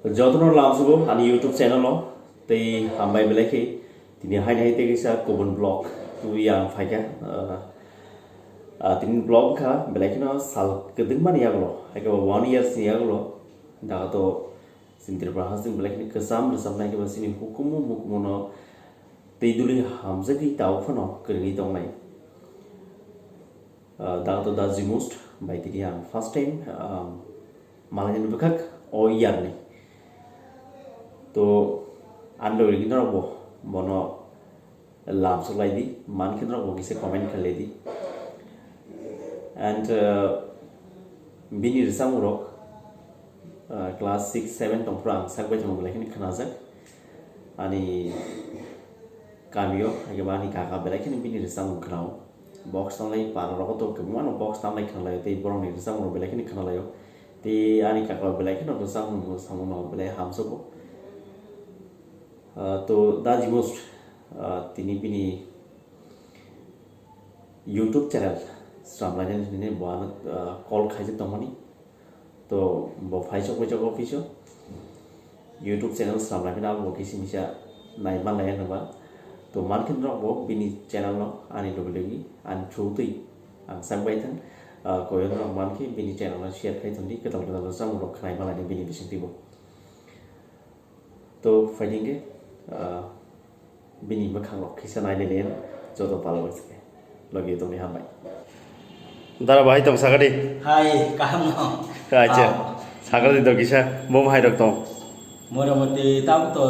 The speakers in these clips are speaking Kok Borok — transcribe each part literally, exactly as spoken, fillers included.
Jotono lamsugo ani YouTube channel o, tei hambai belai khe tini haini hai tei kaisa kubun vlog tubui ang phaikha. Ah, ah, tini vlog wngkha belai kheno sal kwdwngmani yagulo, hai khe bo one years ni yagulo daga to chini Tripura hasing belai kheno kwcham rwchapnai, hai khe bo chini hukumu mukumu no tei duli hamjagwi tabuk phano kwrwngwi tongnai. Ah, daga to da Jimust bai tini ang first time, ah, malaini bwkhak o year ni. To ani logi norok bo bono lamsok lai di, man khe norok bo kisa comment khlai di. And, ah, bini rwchapmung rok, ah, class six, seven tongphuru ang sak bai tongma belai kheno khnajak. Ani kamio, hai khe bo ani kaka belai kheno bini rwchapmung khnao. Box tamlai para rogo to kwbangma no box tamlai khnalaio tei borokni rwchapmung rok belai kheno khnalaio. Tei ani kaka belai kheno rwchapmung bo samung no belai hamjago. Ah, to da Jimust, ah, tini bini YouTube channel swnamlainani hinwi bo ano, ah, call khaijak tongmani. To bo phaisok phaisok office o YouTube channel swnamlai phano abo kisa misa nai manlaiya hinwi ba. To mankhe norok bo bini channel no ani logi logi ani through twi ang sak bai thang. Ah, koyok norok mankhe bini channel no share khai thangdi, kwtal kwtal rwchapmung rok khnai manlaidi bini bisingtwi bo. To phaidi hwnkhe, ah, bini mwkhang rok kisa nai nai joto palo se logi tongni hambai. Dara bahai tong sakadi. Hai, kaham no. Acha. Ah. Sakadi do kisa, bom hai rok tong. Motamoti tabuk to,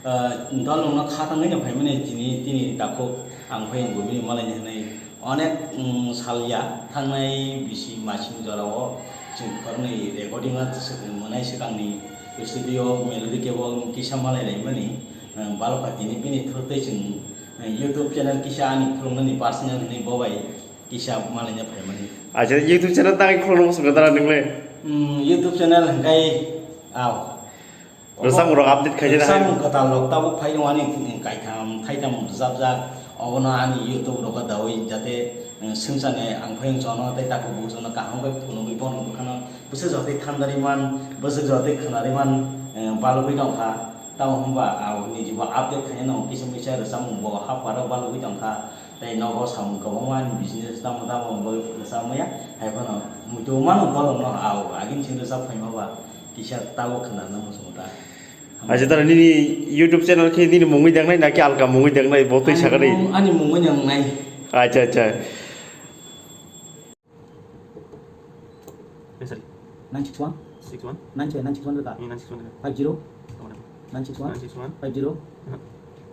ah, dol no khatang ni phaimani tini, tini takhuk ang phai ang bini malai ni hinwi. Onek, mm, salya thangnai bisi masing jorao chwng khoroknwi recording o swk-, mwnai swkangni studio melody kebo kisa malai laimani, mm, balokha tini bini thurtwi chwng, mm, YouTube channel kisa ani khulumnani personal hinwi bo bai kisa malaina phaimani. Acha, YouTube channel tangwi khulumno swkang dara nwngle? Mm, YouTube channel hwnkhe, aw. Rwchapmung rok update khaijak hai. Rwchapmung kwtal rok tabuk phai rwani kaitham thaitham rwchapjak. Obono ani YouTube rogo dawi jate, eh, swngcharni ang phai wngchano tei takhuk bukhuk chwngno kaham khe phunugwi bono bwkhano bwswk jotoi thandari man, bwswk jotoi khwnari man, eh, balugwi tongkha. Tamo hwnba ang niji bo update khaina nango kisa misa rwchapmung bo haparo balugwi tongkha. Tei nogo samung kwbangma ani business tamo tamo bagwi rwchapmaya. Hai phano muitu mano bolongno ang agini simi rwchap phaima ba. Kisa tabuk khwnarna muchungo ta. Acha, tara nini YouTube channel khe nini mungwi dengnai naki alka mungwi dengnai bo twi sakani? Ani mung-, ani mungwi nang nai. Acha, acha. Eh, sorry. Nine six one? Six one? Nine seven, nine six one rwkha. Eh, nine six one rwkha. Five zero. Tamo na. Nine six one? Nine six one? Five zero.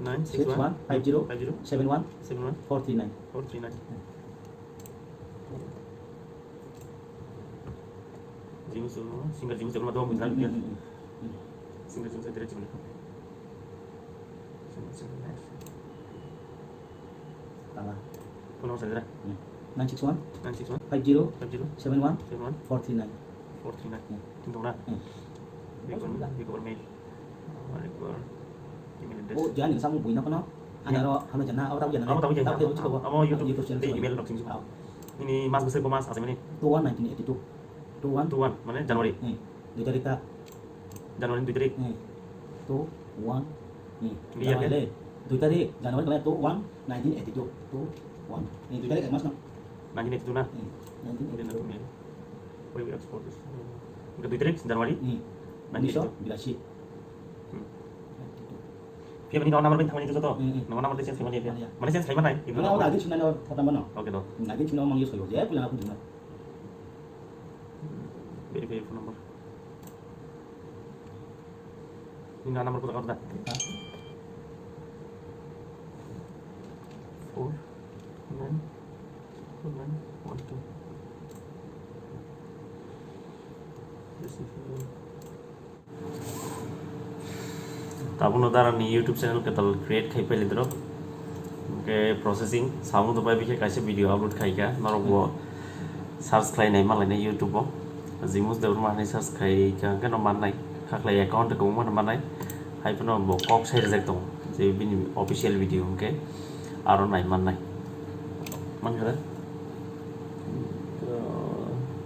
Nine six one? Six one, five zero. Five zero. Seven one? Seven one? Four three nine. Four three nine. Jimmy Sharma, singer Jimmy Sharma to buji na. Hmm, hmm, hmm, hmm. Singer Jimmy Sharma direct Jimmy. Tama. Phone number sajra. Hmm. Nine six one? Nine six one? Five zero? Five zero? Seven one? Seven one? Four three nine. Four three nine. Hmm. Tin tong na? Hmm. Big one, big one mail. Big one. Email address. Oh, jani samung buina kono. Ani aro hano jana, abo tabu jana. Abo tabu jana. Tabu tabu chiko. Abo YouTube, YouTube channel tei email rok sing chiko. Aw. Ini mas bwsai bo mas asai mani. Two one nineteen eighty two. Two one. Two one, mane January. Hmm. Dui tarik ta. January dui tarik. Hmm. Two one. Hmm. Iya, January kan? Le. Dui tarik January kala two one nineteen eighty two. Two one. Ini dui tarik mas no. Nineteen eighty two na? Hmm. Nineteen eighty two. Wait, wait, export this. Enggak, dui tarik January. Hmm. Nineteen eighty two. Unisho birashi. Hmm. Nineteen eighty two. Phiya bini number bini thangmani joto. Hmm, hmm. Number number change khaimani phiya. Iya. Mane change khaimani. Mane abo agin sinai no thata mano. Okay, do. Hmm, agin sinai mang use khayo. Je pula aku dina. Verify phone number. Ini number ko tak ada. Four nine four nine one two. This is Tabukno darani YouTube channel kwtal create khai pailidrok. Hwnkhe processing samung to bai bikhe kaisa video upload khaikha, norok bo search khlai nai malainai YouTube o. Jimus Debbarma hinwi search khaikha hwnkhe no mannai, khaklai account kwbangma no mannai. Hai phano bo kok sai rijak tongo je bini official video hwnkhe aro nai mannai. Mankha da?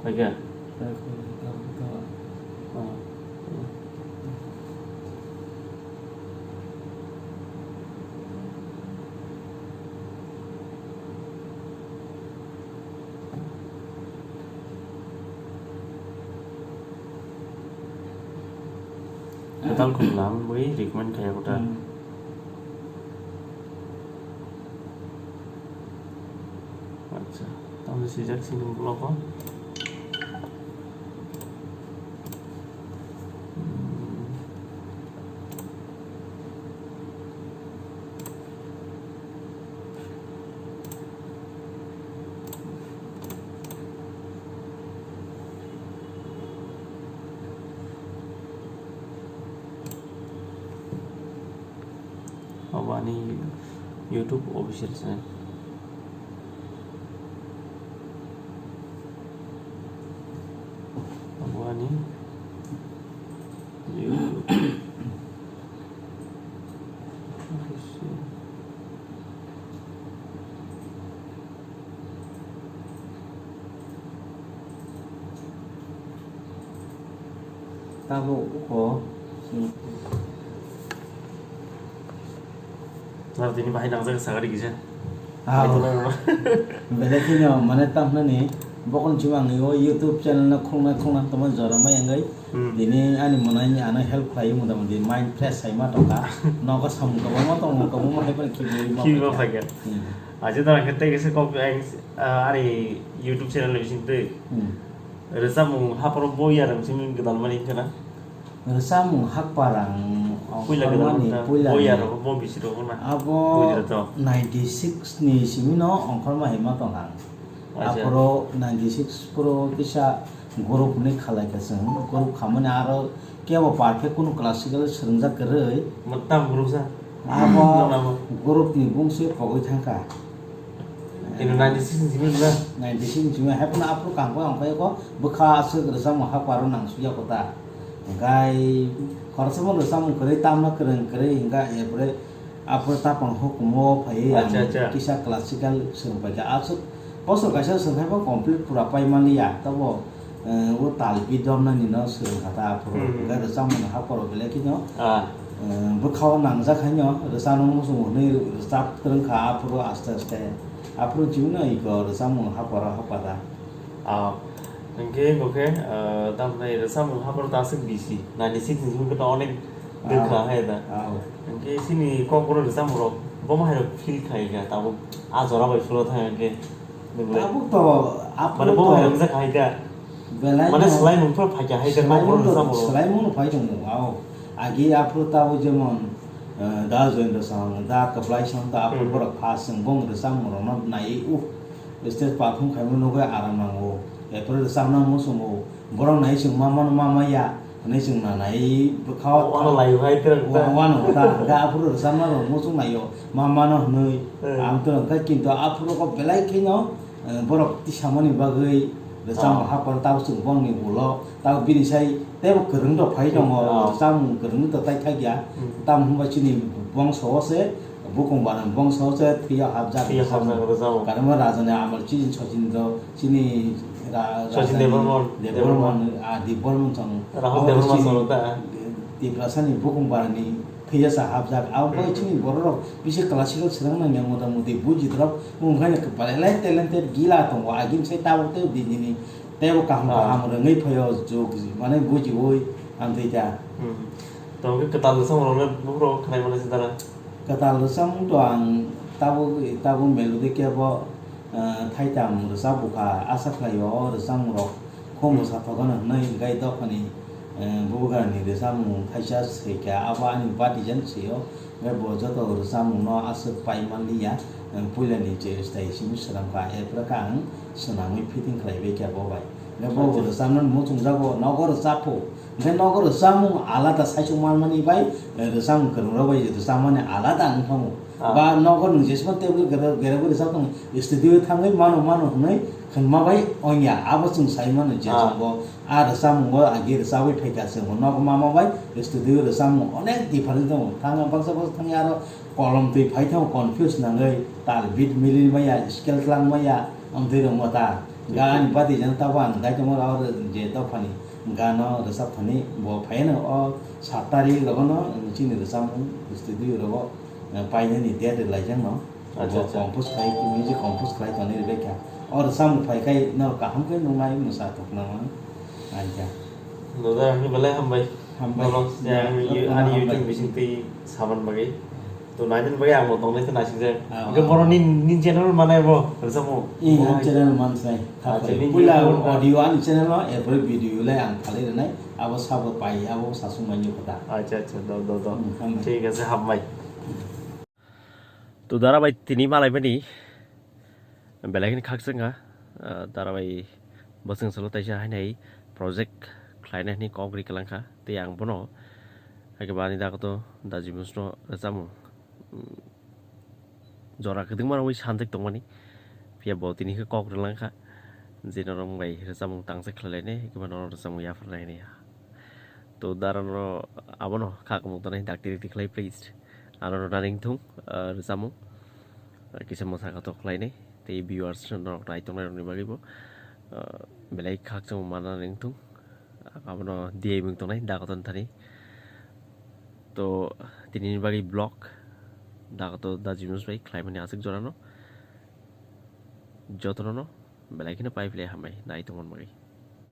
Khaikha? Ah. Tal khum lang bai recommend kaya kota. Hmm. Acha, tamo sijak sini block o. Hmm. Abo ani YouTube official channel. Abo ani YouTube official. Tabuk o. Nang tini bahai nangjak sagari kisa. Ah. Belai kheno mane tamnani bokon chimang o YouTube channel no khulna khulna tongma jora mai angwi. Hmm. Tini ani mwnai ni ano help khlai mota moti mind fresh sai ma tongkha. Nogo samung kwbangma tongo, kwbangma hai phano khibiwi ma khibiwi ma phaikha. Phaikha. Hmm. Aje dara khe tei kisa kok ang, ah, ani YouTube channel ni bising twi. Hmm. Rwchapmung hapharo bo yarwng simi gwdalmani wngkha na? Rwchapmung hapharang puila ongkhormani gwdalmani ta, puila bo ni yarwng bo bisiro wngkha na? Abo Gujarat o. Ninety six ni simi no ongkhorma hai ma tong ang. Acha. Aphoro ninety six phuru kisa group ni khalai kha chwng, group khamani aro kebo perfect kunu classical swrwngjak kwrwi. Mwtam group sa. Abo group ni bung se pogwi thangkha. Tini ninety six ni simi na? Ninety six ni simi, hai phano aphuru kangkoi ongkhai ko bwkha aswk rwchapmung hapharo nang suya kota. Hingkhai khoroksa phano rwchapmung kwrwi, tamna kwrwng kwrwi, hingkha epore aphuru tapang hukumu phaiwi ang Acha, acha. Kisa classical swrwng paikha. Aswk bosor kaisa swrwng hai phano complete pura pai manliya, tabo eh, o tal beat domnani no swrwng kha ta aphuru. Hmm. Hwnkhe rwchapmung ni hapharo belai kheno, Ah. eh, bwkhao nangjak haino rwchapna muchung hwnwi rwchap kwrwng kha aphuru aste aste. Aphuru chibino iko rwchapmung hapharo hapha ta. Ah. Hwnkhe, hwnkhe, eh, tamni rwchapmung hapharo ta aswk bisi. Ninety six ni hwnkhe ta onek Ah. Dwkha hai da. Ah. Hwnkhe chini kokborok rwchapmung rok bomo hai rok feel khai kha tabuk a jora bai phuru thang hwnkhe. Tabuk to, aphuru Mane bo to hai wngjak hai da. Belai Mane no. Swlaimung phano phaikha hai da, Swlaimung kokborok to, rwchapmung rok. Swlaimung no phai tongo, ao. Agi aphuru tabuk jemon, eh, da Joyendra Song, da Kwplai Song, ta aphuru Hmm. Borok pha chwng bong rwchapmung rokno naiwi, uh, stage perform khaimano nugwi aram nango. Aphuru rwchapna muchungo. Borok nai chwng ma mano ma maya. Hwnwi chwng nanai bwkha o Wano thang-, laio hai twrwng wa-, ta. Wano ta, hwnkhe aphuru rwchapna rok muchung naio, ma mano hwnwi. Eh. Ang twrwng kha, kintu aphuru kok belai kheno, eh, borok tisamani bagwi rwchapmung Ah. haphar tabo chwng bongni ulo, tabo bini sai teibo kwrwng rok phai tongo, Ah. rwchapmung kwrwngwi to tai thakya. Hmm. Tamo hwnba chini bongso o se, Bukung bara bongso se thwiyo hapjak Thwiyo rwchapmung. Hapjak rwchapmung. Karma rajani amal chini Sachin do, chini ra-, Sachin rajani Debbarman. Debbarman, Debbarman. Ah, Debbarman chong. Rahul Abo Debbarman chini chong ta. Tiprasani bukung barani thwiya sa hapjak. Abo bai Hmm. chini bororok bisi classical swrwng nangya mota moti bujit rok. Wngkhaino kwbangma talented gila tongo. Agini sai tabuk tei dinini teibo kaham Ah. kaham rwngwi phaio jug mane bujiwi amtwi ta. Hmm. Tamo khe kwtal rwchapmung rokno buphuru khnai mano se dara. Kwtal rwchapmung to ang tabuk, tabuk melody kebo, eh, thaitam rwchap bukha, asa khlaio o rwchapmung rok khum Hmm. rwchap thokgano hwnwi, hwnkhe dophani, eh, bubagrani rwchapmung thaisa swikha, abo ani bati jan swio, hwnkhe bo joto rwchapmungno aswk pai manliya, eh, puilani je style simi swnamkha, aphuru khe ang swnamwi fitting khlaibaikha bo bai. Hwnkhe bo Acha. Rwchapnani muchungjago, nogo rwchapkho. Hwnkhe nogo rwchapmung alada saichung manmani bai, eh, rwchapmung kwrwng rok bai rwchapmani alada wng thango. Ah. Ba nogo nwng jesukno table gere-, geragwi rwchap tongo, studio thangwi mano, mano hwnwi khwnma bai wngya. Abo chwng sai mano je Ah. chwngbo a rwchapmungo agi rwchapwi phaikha chwngbo nogo mama bai studio rwchapmung onek difference tongo. Thangya baksa baksa thangya aro kolom twi phai thango confuse nangwi tal beat mili maya, scale tlang maya, amtwi rwngma ta. Ga ani bati jang tabo ang dai tongma aro je dophani. Gano rwchap thani bo phaiano o sat tarik rogono chini rwchapmung studio rogo, eh, painani date rwlaijakno. Acha, bo acha. Compose khai, music compose khlai tonwi rwbaikha. O rwchapmung phaikhai norok kaham khe nuknai mwsa tongkhnama aija. Doda, ani belai hambai. Hambai. Nono, ya, ani YouTube bising twi saban bagwi. To nainani bagwi ang bo tongnai to naising jak. Ah, hingke ah. Borok ni, ni channel manai bo, rwchapmung. Ee, ang channel mansai. Acha, ni puila channel audio ani channel o, erpore video le ang khalai rwnai. Abo sabo pai, abo sasung manya kota. Acha, acha, do, do, do. Hmm, hambai. Thik ase, hambai. To dara bai tini malai bani belai kheno khakchangkha, ah, dara bai bwswng salo taisa hainai project khlaina hwnwi kok ri kwlangkha, tei ang bono haikhe bo ani dagoto daji musno rwchapmung, mm, jora kwdwkma rwui sanjak tongmani, phiya bo tini khe kok rwlangkha je norok bai rwchapmung tangsa khlailainai, haikhe bo norok rwchapmung yapharnai hwnwi. To dara no abono kha kwmwk tongnai dakti rikti khlai please. Ano rwna ringthung, ah, rwchapmung. Ah, kisa mwsa kha tok khlainai. Tei viewers norok nai tongnai rokni bagwi bo, ah, belai khakchangma manna ringthung. Abono D I mung tongnai dagoton thani. To tinini bagwi vlog dagoto da Jimus bai khlaimani aswk jorano. Jotono no belai kheno pai phlai hambai nai tongmani bagwi.